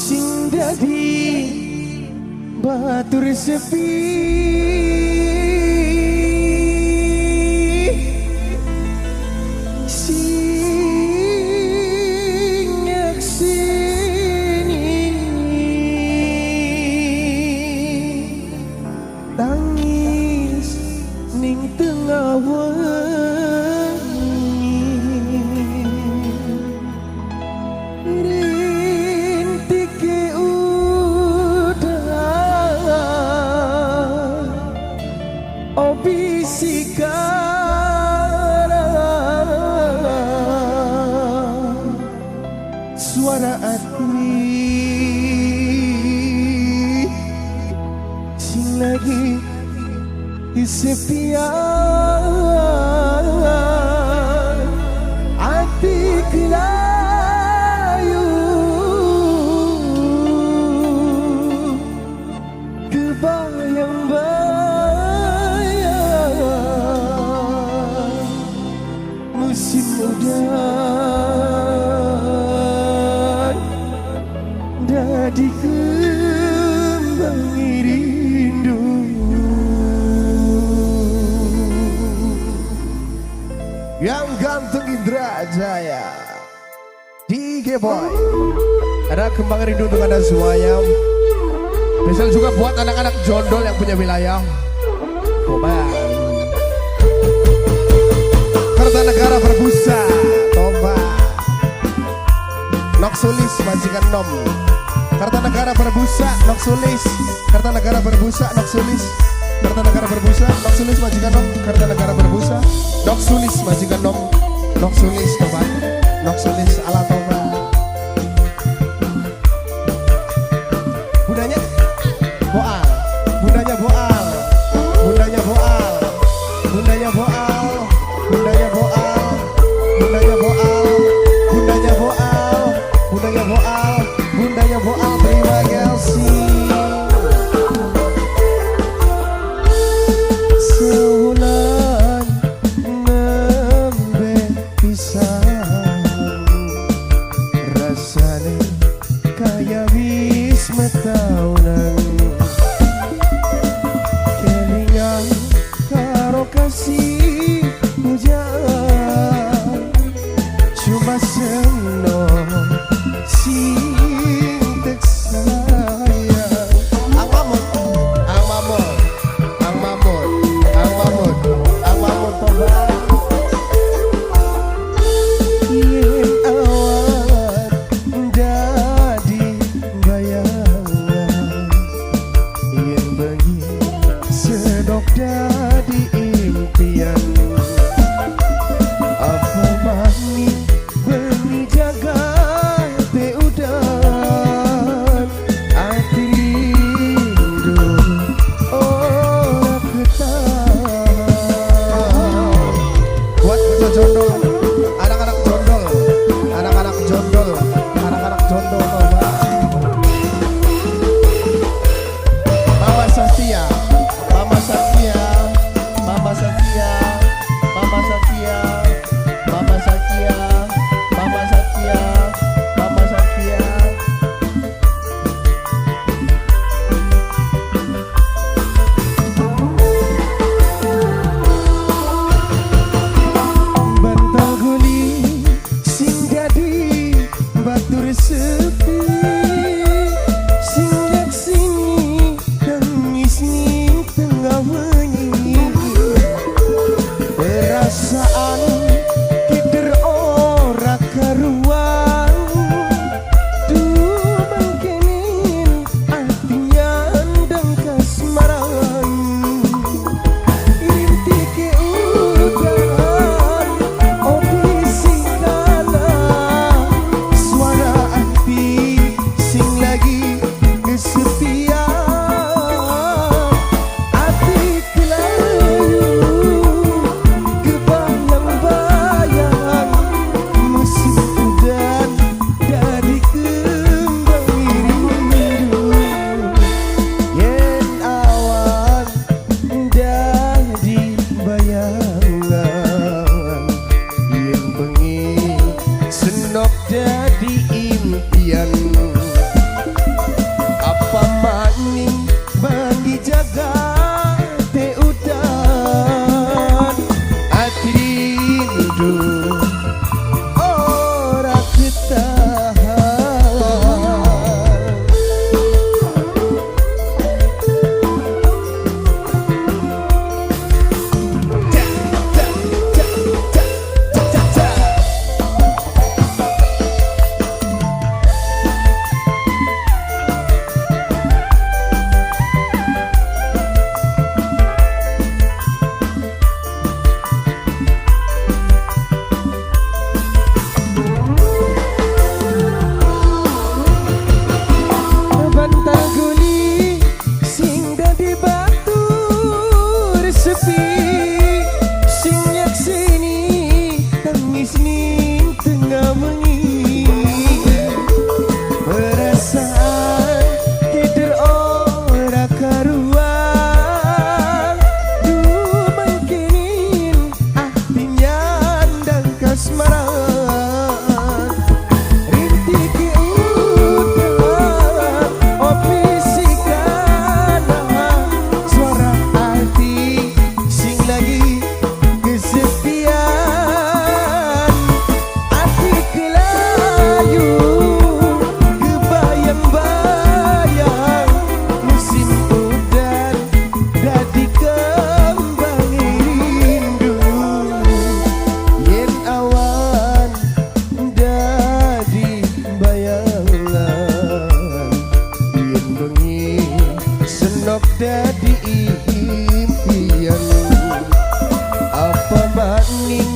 Sing dadi batur sepi, sing nyekseni tangis ning tengah wengi, rintike udan obisikana suara ati sing lagi kesepian, ati kelayu kebayang-bayang musim udan dadi kembang rindu. Yang ganteng Indra Jaya DJ Boy. Ada kembang rindu untuk anda semuanya. Spesial juga buat anak-anak jondol yang punya wilayah Toba. Kertanegara berbusa Toba. Nok Sulis majikan nom. Kertanegara berbusa Nok Sulis. Kertanegara berbusa Nok Sulis. Kertanegara berbusa Nok Sulis majikan nom. Kertanegara berbusa Nok Sulis majikan nom. Nok Sulis Toba. Nok Sulis ala Toba. Bundanya Boal, bundanya Boal, bundanya Boal, bundanya Boal, bundanya Boal, bundanya Boal, bundanya Boal, bundanya Boal, bundanya Boal, terima kasih. Sewulan nembe pisan, rasane kaya wis metaunan, kelingan karo kasih hujan, cuma seneng sing tek sayang. Ang Mamut, Ang Mamut, Ang Mamut, Ang Mamut, Ang Mamut Toba. Yen awan dadi bayangan, yen bengi sedok dadi impian, apa maning bengi jagate udan, ati rindu ora ketahan. Buat bocah jondol, anak-anak jondol, anak-anak jondol, anak-anak jondol Toba. Mama Sastia, Mama Sastia, Mama Sastia, Mama Sastia, Mama Sastia, Mama Sastia, Mama Sastia. Bantal guling sing dadi batur sepi, sing nyaksini tangis ning tengah wengi, perasaan kider ora karuan, dumangkenin ati nyandang kasmaran, rintike udan obisikana suara ati sing lagi kesepian, ati kelayu kebayang-bayang musim udan dadi kembang rindu, yen awan dadi bayangan, yen bengi senok dadi impian. Ning